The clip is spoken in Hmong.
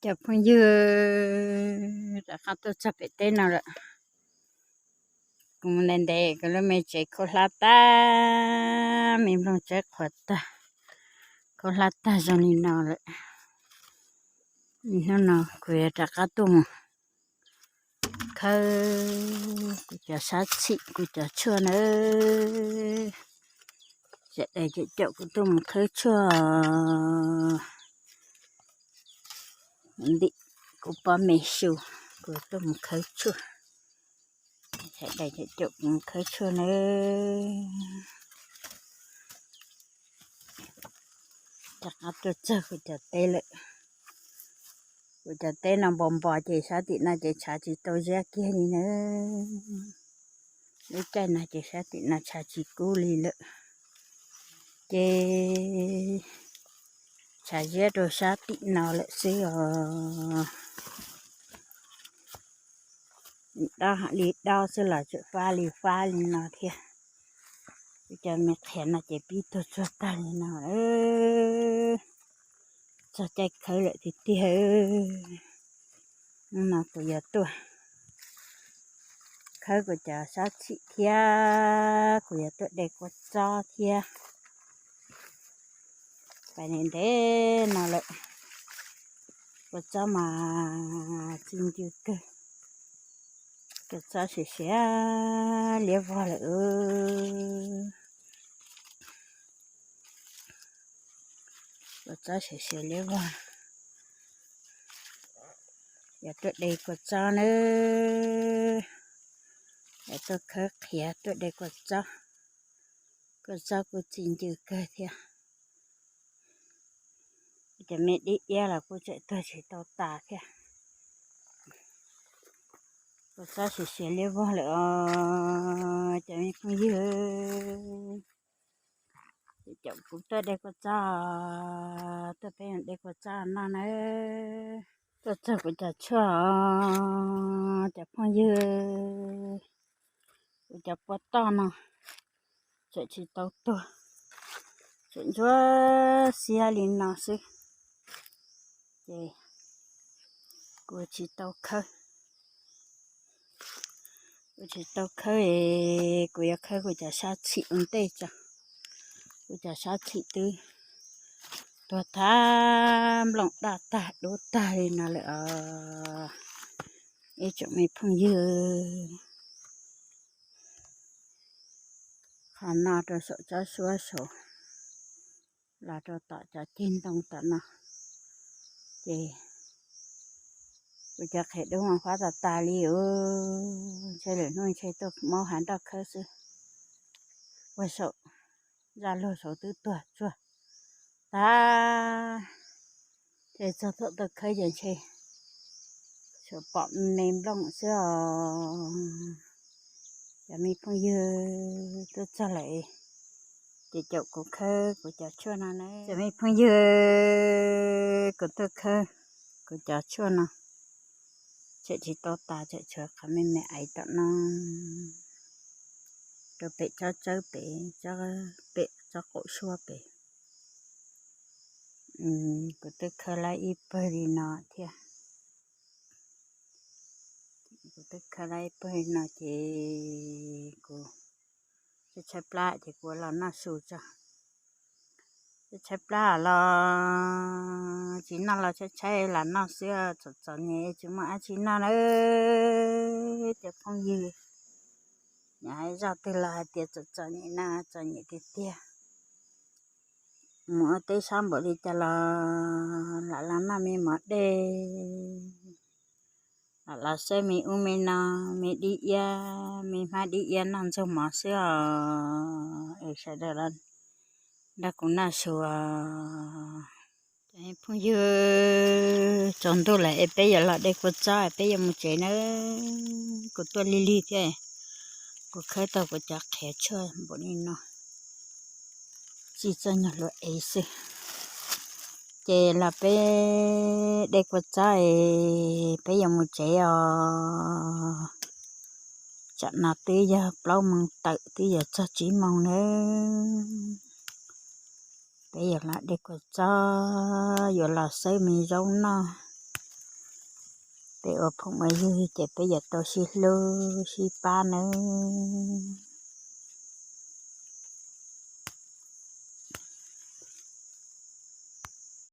Cov phooj ywg, rov qab tuaj txog pem teb no lawm. Kuv mus ntev ntev, kuv lub me tsev khaub hlab tag, me nplooj tsawb qhuav tag, khaub hlab tag zoo li no lawm. Hnub no kuv yuav rov qab tuaj mus khawb kuv cov sab txhim, kuv cov tshuaj nawb. Sawv daws caum kuv tuaj mus khawb tshuaj. Ntim kuv pob me su, kuv tuaj mus khawb tshuaj. Sawv daws caum kuv mus khawb tshuaj nawb. Rov qab tuaj txog kuv cov teb lawm. Kuv cov teb no npos npos ces sab tim no ces tshav tsis tau ziab kiag li nawb. Lub caij no ces sab tim no tshav tsis kub li lawm, ces tshav ziab rau sab tim no lawm xwb os. Dob li dob xwb los tseem fab li fab li no thiab. Kuv cov me qhiav no ces pib tuag tsuag tag li no. Txog caij khawb lawm tiag tiag. Hnub no kuv yuav tuaj khawb kuv cov sab txhim thiab kuv yuav tuaj de kua txob thiab. Pais ntev ntev no lawm, kua txob mas txi ncw kawg. Kua txob siav siav liab vog lawm. Kua txob siav siav liab vog. Yuav tuaj de kua txob nawb. Yuav tuaj khawb qhiav tuaj de kua txob. Kua txob kuj txi ncw kawg thiab. Cov me dib iab los kuj tseem tuag tsis tau tas thiab. Kua txob siav siav liab vog lawm os cov me phooj ywg. Caum kuv tuaj de kua txob, tuaj peb de kua txob noj nawb. Tuaj txog kuv cov tshuaj os cov phooj ywg. Kuv cov pua toj no tseem tsis tau tuag, tseem ntsuab xiab li no xwb, ces kuv tsis tau khawb. Kuv tsis tau khawb es kuv yuav khawb kuv cov sab txhim ua ntej tso. Kuv cov sab txhim twb tuag tag, nplooj daj tag dub tag li no lawm os ib tsoom me phooj ywg. Qhov no rau saum tsob suab saud los rau tom cov ceg ntoo tom no, ces kuv cov qhiav dub mas fab tas tas li os. Ntshe lwm hnub ntshe tuaj maub hav nroj khawb xwb. Ua saum zaj luag saud twb tuag tsuag tag, ces txog thaum tuaj khawb ces ntshe tsuas pom me nplooj xwb os. Cov me phooj ywg, tuaj txog lawm ces caum kuv khawb kuv cov tshuaj no na. Cov me phooj ywg, kuv tuaj khawb kuv cov tshuaj no, tseem tsis tau tas, tseem tshuav qhov me me aiv tom no, rau pem tsob tsawb pem, pem tsob qaum suab pem. Kuv twb khawb lawm ib pawg li no thiab. Kuv twb khawb lawm ib pawg li no ces kuv tshaib tshaib plab ces kuv los noj su tso. Tshaib tshaib plab los tsis noj los tshaib tshaib los noj xwb, txom txom nyem tsis muaj dab tsi noj na. Cov phooj ywg, nyob hais zaj twg los hais tias txom txom nyem na, txom nyem tiag tiag. Mus ua teb sab npaum li cas los lam los noj me mov dej, lam los saib me ub me no, me dib iab, me hmab dib iab noj ntxuag mov xwb os. Es sawv daws los nrog kuv noj su os. Cov phooj ywg, tsaus ntuj lawm es peb yuav los de kua txob es peb yuav mus tsev nawb. Kuv tuaj lig lig thiab, kuv khawb tau kuv cov qhiav tshuaj npaum li no, txij txoj nyuag hlua ev xwb. Ces los peb de kua txob es peb yuav mus tsev os. Tsam no twb yog plaub moos tawm twb yuav txog tsib moos nawb. Peb yuav los de kua txob, yuav los xawb me zaub noj. Peb ua phooj ua ywg ces peb yuav tau sib hlub sib pab nawb.